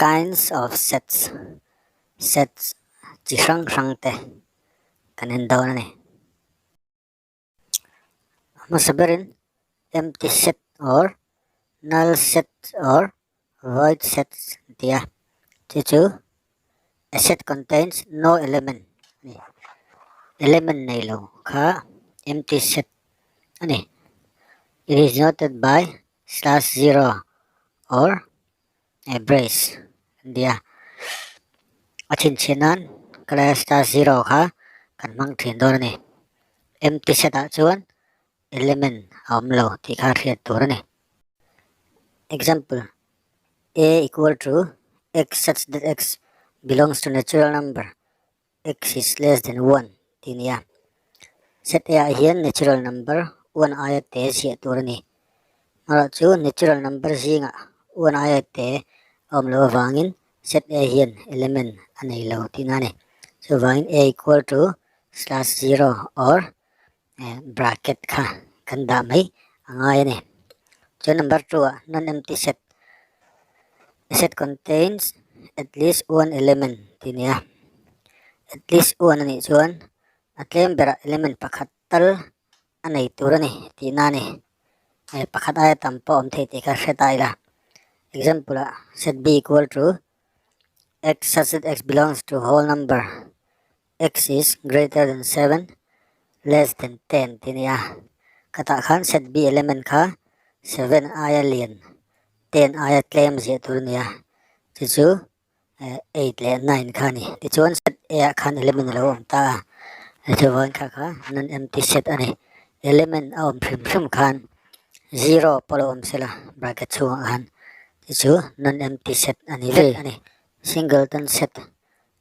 Kinds of sets, Sets chi hrang hrang te kan en dawn a ni. A hmasa berin empty set or null set or void sets an ti a, chu chu a set contains no element a ni. Element nei lo kha empty set a ni. It is denoted by slash zero or a brace an ti a, a chhinchhiah nan class slash zero kha kan hmang thin dawn a ni. Empty set ah chuan element a awm lo tih kha hriat tur a ni. Example, A equal to x such that x belongs to natural number x is less than 1 tih a ni a. Set A ah hian natural number 1 aia te ziah tur a ni. Amaherawhchu natural number zingah 1 aia te a awm loh avangin set A hian element a nei lo tihna a ni. Chuvangin A equal to slash zero or bracket kha kan dah mai a ngai a ni. Chuan number 2 ah non-empty set. A set contains at least one element tih a ni a. At least one a nih chuan a tlem berah element pakhat tal a nei tur a ni tihna a ni. Pakhat aia tam pawh awm thei tih kha hre ta ila. Example ah set B equal to x such that x belongs to whole number X is greater than 7 less than 10 tih a ni a. Khatah khan set B element kha 7 aia lian 10 aia tlem ziah tur a ni a, chu chu 8 leh 9 kha a ni. Tichuan set A ah khan element a lo awm ta a, chuvangin kha kha non empty set a ni. Element a awm hrim hrim khan zero pawh lo awm sela bracket chhungah khan chu chu non empty set a ni vek a ni. Singleton set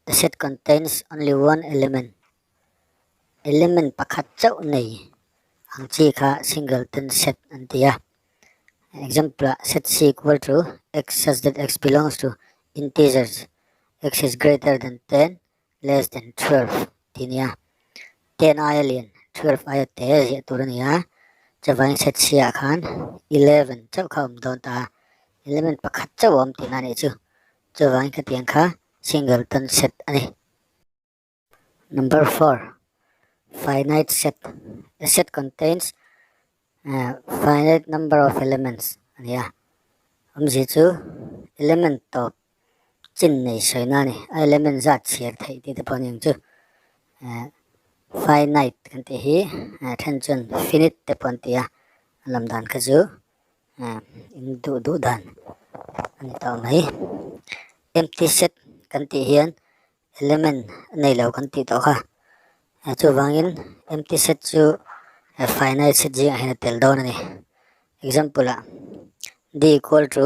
The set contains only one element. Element pakhat chauh nei ang chi kha singleton set an ti a. Example ah set C equal to x such that x belongs to integers, x is greater than 10 less than 12 tih a ni a. 10 aia lian 12 aia te ziah tur a ni a. Chuvangin set C ah khan 11 chauh kha a awm dawn ta a. Element pakhat chauh a awm tihna a nih chu. Chuvangin khatiang kha Singleton set a ni. Number 4. Finite set. A set contains a finite number of elements a ni a. Awmzia chu element tawp chin nei sawina a ni. A element zat chhiar theih tih te pawh a ni ang chu. Finite kan tih hi then chuan finite te pawh an ti a. A lam dan kha chu In duh duh dan a ni tawh mai. Empty set kan tih hian element a nei lo kan tih tawh kha. Chuvangin empty set chu finite set zingah hian a tel dawn a ni. Example ah d equal to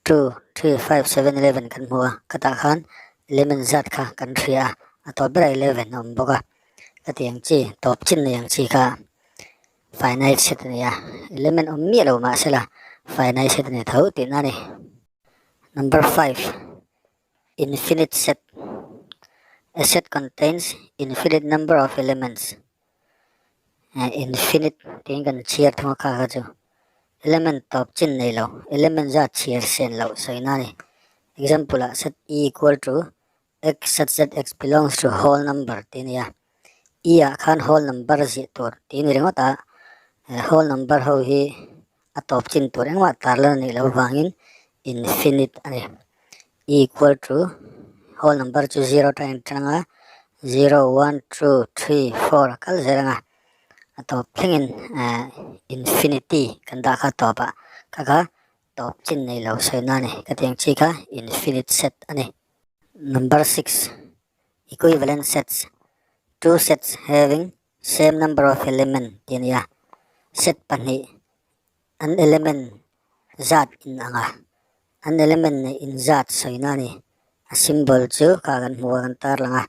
2, 3, 5, 7, 11 kan hmu a, khatah khan element zat kha kan hria a, a tawp berah 11 a awm bawk a. Hetiang chi tawp chin nei ang chi kha Finite set a ni a, element awm miah lo mahsela finite set a ni tho tihna a ni. Number 5, Infinite set. A set contains infinite number of elements. Infinite tiin kan chhiar thung a kha kha chu. Element tawp chin nei lo, element zat chhiar sen loh sawina a ni. Example ah set E equal to x such that x belongs to whole number tih a ni a, e ah khan whole number ziah tur tih a ni ringawt a, whole number ho hi a tawp chin tur engmah tar lan a nih loh avangin infinite a ni. E equal to whole number chu zero atang in tang a, zero, one, two, three, four a kal zel ang a, a tawp thlengin infinity kan dah kha a tawp ah kha kha tawp chin nei lo sawina a ni. Ka tih ang chi kha infinite set a ni. Number 6. Equivalent sets. Two sets having same number of element tih a ni a. Set pahnih an element zat in ang a, an element neih inzat sawina a ni. A symbol chu kha kan hmu a kan tarlang a.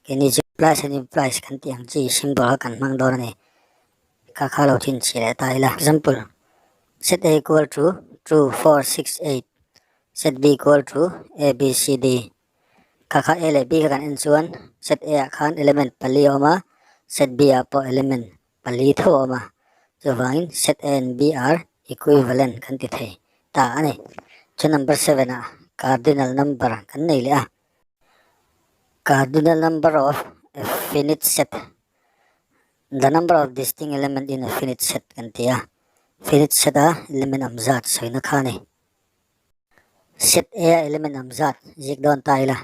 Keini chu plus and implies kan tih ang chi symbol kha kan hmang dawn a ni. Kha kha lo thinchhi leh ta ila. Example, Set A equal to 2, 4, 6, 8. Set B equal to A, B, C, D. Kha kha A leh B kha kan en chuan set A ah khan element pali a awm a, set B ah pawh element pali tho a awm a. Chuvangin set A and B are equivalent kan ti thei ta a ni. Chu number 7 ah cardinal number kan nei leh a. Cardinal number of a finite set. The number of distinct element in a finite set kan ti a. Finite set a element awm zat sawina kha a ni. Set A a element awm zat zik dawn ta ila.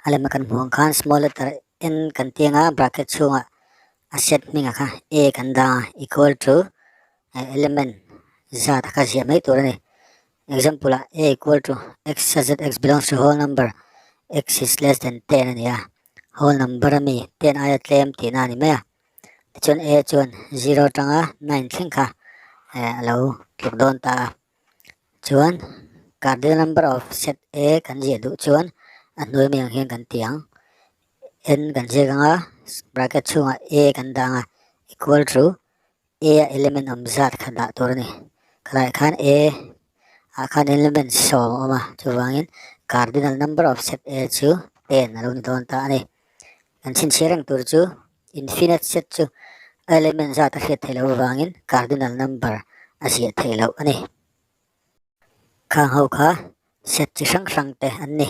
A lema kan hmuh ang khan small letter n kan ti anga bracket chhungah a set hmingah kha A kan dang a equal to element zat a kha ziah mai tur a ni. Example ah A equal to x such that x belongs to whole number x is less than 10 a ni a. Whole number a mi 10 aia tlem tihna a ni mai a. Tichuan A chuan 0 atanga 9 thleng kha a lo tluk dawn ta a. Chuan cardinal number of set A kan ziah duh chuan a hnuai mai ang hian kan ti ang. N kan ziak anga bracket chhungah A kan dah anga equal to A a element awm zat kha dah tur a ni. Khalaiah khan A ah khan element 10 a awm a, chuvangin cardinal number of set A chu 10 a lo ni dawn ta a ni. Kan chhinchhiah reng tur chu infinite set chu element zat a hriat theih loh avangin cardinal number a ziah theih loh a ni. Khang ho kha set chi hrang hrang te an ni.